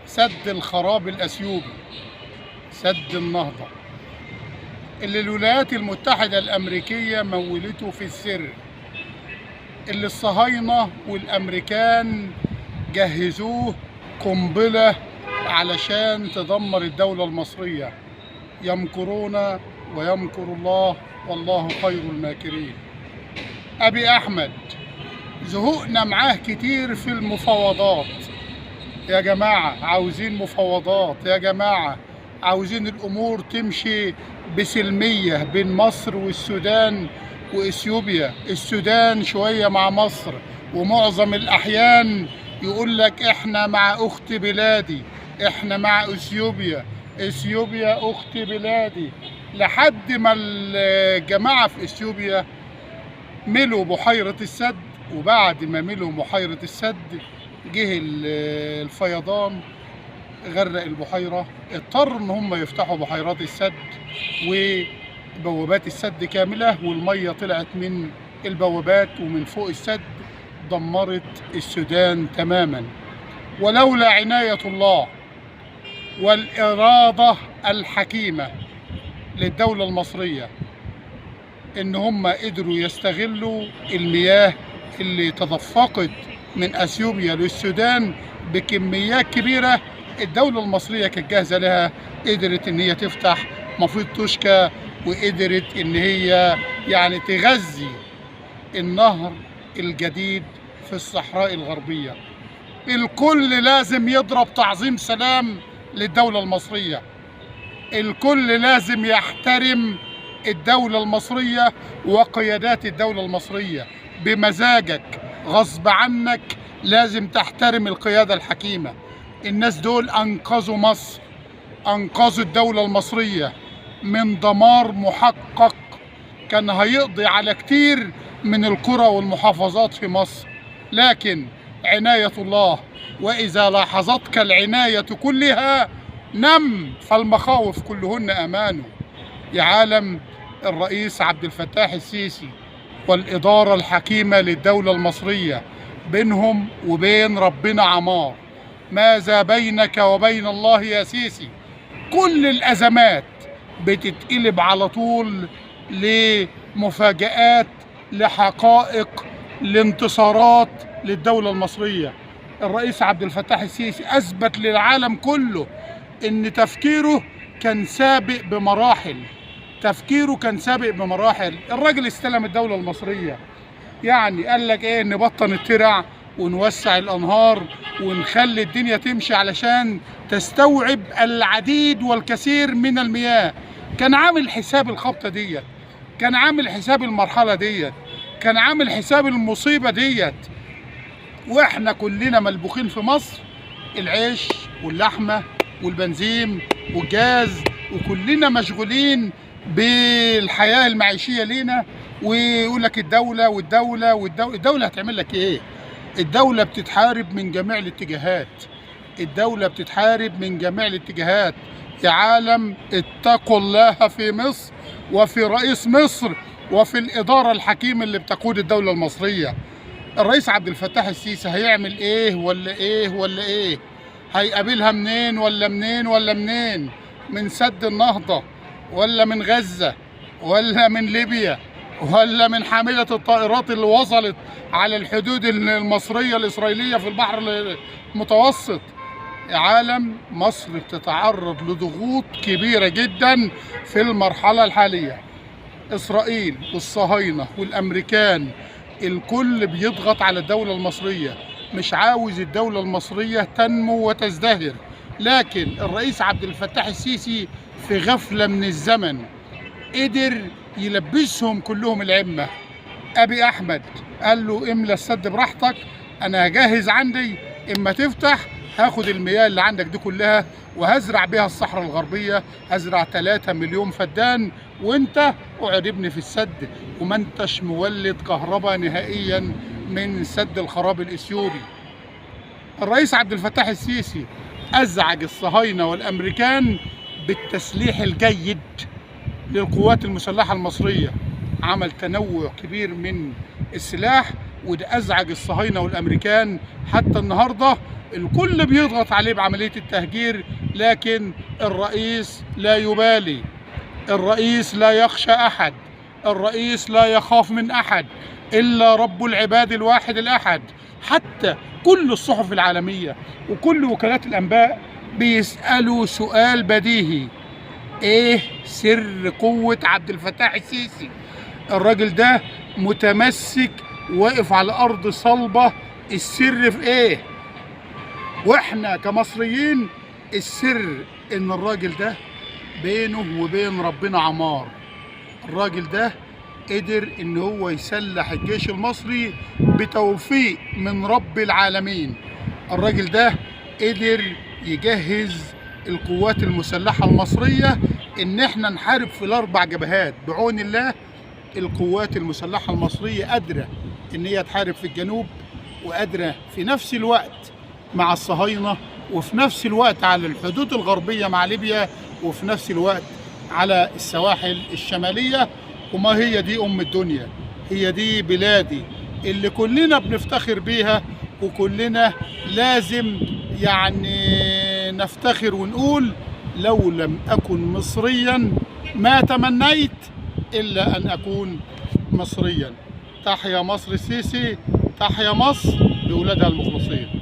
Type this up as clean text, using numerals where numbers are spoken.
سد الخراب الأثيوبي، سد النهضة اللي الولايات المتحدة الأمريكية مولته في السر، اللي الصهاينة والأمريكان جهزوه قنبلة علشان تدمر الدولة المصرية. يمكرون ويمكر الله والله خير الماكرين. أبي أحمد زهقنا معاه كتير في المفاوضات. يا جماعة عاوزين مفاوضات، يا جماعة عاوزين الأمور تمشي بسلمية بين مصر والسودان وإثيوبيا. السودان شوية مع مصر، ومعظم الأحيان يقول لك إحنا مع أخت بلادي، إحنا مع إثيوبيا، إثيوبيا أخت بلادي، لحد ما الجماعة في إثيوبيا ملوا بحيرة السد. وبعد ما ملوا بحيرة السد جه الفيضان غرق البحيرة، اضطر ان هم يفتحوا بحيرات السد وبوابات السد كاملة، والمية طلعت من البوابات ومن فوق السد، دمرت السودان تماما. ولولا عناية الله والإرادة الحكيمة للدولة المصرية ان هم قدروا يستغلوا المياه اللي تدفقت من اثيوبيا للسودان بكميات كبيرة، الدولة المصرية كانت جاهزة لها، قدرت ان هي تفتح مفيض توشكا، وقدرت ان هي يعني تغذي النهر الجديد في الصحراء الغربية. الكل لازم يضرب تعظيم سلام للدولة المصرية، الكل لازم يحترم الدولة المصرية وقيادات الدولة المصرية. بمزاجك غصب عنك لازم تحترم القيادة الحكيمة. الناس دول أنقذوا مصر، أنقذوا الدولة المصرية من دمار محقق كان هيقضي على كتير من القرى والمحافظات في مصر. لكن عناية الله، وإذا لاحظتك العناية كلها نم فالمخاوف كلهن أمانه. يا عالم، الرئيس عبد الفتاح السيسي والإدارة الحكيمة للدولة المصرية بينهم وبين ربنا عمار. ماذا بينك وبين الله يا سيسي؟ كل الأزمات بتتقلب على طول لمفاجآت، لحقائق، لانتصارات للدولة المصرية. الرئيس عبد الفتاح السيسي أثبت للعالم كله إن تفكيره كان سابق بمراحل، تفكيره كان سابق بمراحل. الراجل استلم الدولة المصرية، يعني قال لك ايه؟ نبطن الترع ونوسع الانهار ونخلي الدنيا تمشي علشان تستوعب العديد والكثير من المياه. كان عامل حساب الخبطة ديت، كان عامل حساب المرحلة ديت، كان عامل حساب المصيبة ديت. واحنا كلنا ملبوخين في مصر، العيش واللحمة والبنزين والجاز، وكلنا مشغولين بالحياة المعيشية لينا. ويقول لك الدولة والدولة والدولة، الدولة هتعمل لك ايه؟ الدولة بتتحارب من جميع الاتجاهات، الدولة بتتحارب من جميع الاتجاهات. يا عالم اتقوا الله في مصر وفي رئيس مصر وفي الإدارة الحكيمة اللي بتقود الدولة المصرية. الرئيس عبد الفتاح السيسي هيعمل ايه ولا ايه ولا ايه؟ هيقابلها منين ولا منين ولا منين؟ من سد النهضة ولا من غزة ولا من ليبيا ولا من حاملة الطائرات اللي وصلت على الحدود المصرية الإسرائيلية في البحر المتوسط؟ عالم، مصر بتتعرض لضغوط كبيرة جدا في المرحلة الحالية. إسرائيل والصهاينة والأمريكان الكل بيضغط على الدولة المصرية، مش عاوز الدولة المصرية تنمو وتزدهر. لكن الرئيس عبد الفتاح السيسي في غفلة من الزمن قدر يلبسهم كلهم العمة. أبي أحمد قال له املى السد براحتك، أنا هجهز عندي، إما تفتح هاخد المياه اللي عندك دي كلها وهزرع بيها الصحراء الغربية، هزرع 3 مليون فدان، وانت اقعد ابني في السد وما انتش مولد كهرباء نهائيا من سد الخراب الإثيوبي. الرئيس عبد الفتاح السيسي أزعج الصهاينة والأمريكان بالتسليح الجيد للقوات المسلحة المصرية، عمل تنوع كبير من السلاح، وده أزعج الصهاينة والأمريكان. حتى النهاردة الكل بيضغط عليه بعملية التهجير، لكن الرئيس لا يبالي، الرئيس لا يخشى أحد، الرئيس لا يخاف من أحد إلا رب العباد الواحد الأحد. حتى كل الصحف العالمية وكل وكالات الأنباء بيسألوا سؤال بديهي: إيه سر قوة عبد الفتاح السيسي؟ الراجل ده متمسك، واقف على أرض صلبة، السر في إيه؟ وإحنا كمصريين السر إن الراجل ده بينه وبين ربنا عمار. الراجل ده قدر إن هو يسلح الجيش المصري بتوفيق من رب العالمين. الراجل ده قدر يجهز القوات المسلحة المصرية إن إحنا نحارب في الأربع جبهات بعون الله. القوات المسلحة المصرية قادرة إن هي تحارب في الجنوب، وقادرة في نفس الوقت مع الصهاينة، وفي نفس الوقت على الحدود الغربية مع ليبيا، وفي نفس الوقت على السواحل الشمالية. وما هي دي أم الدنيا، هي دي بلادي اللي كلنا بنفتخر بيها، وكلنا لازم يعني نفتخر ونقول لو لم أكن مصريا ما تمنيت إلا أن أكون مصريا. تحيا مصر السيسي، تحيا مصر بأولادها المخلصين.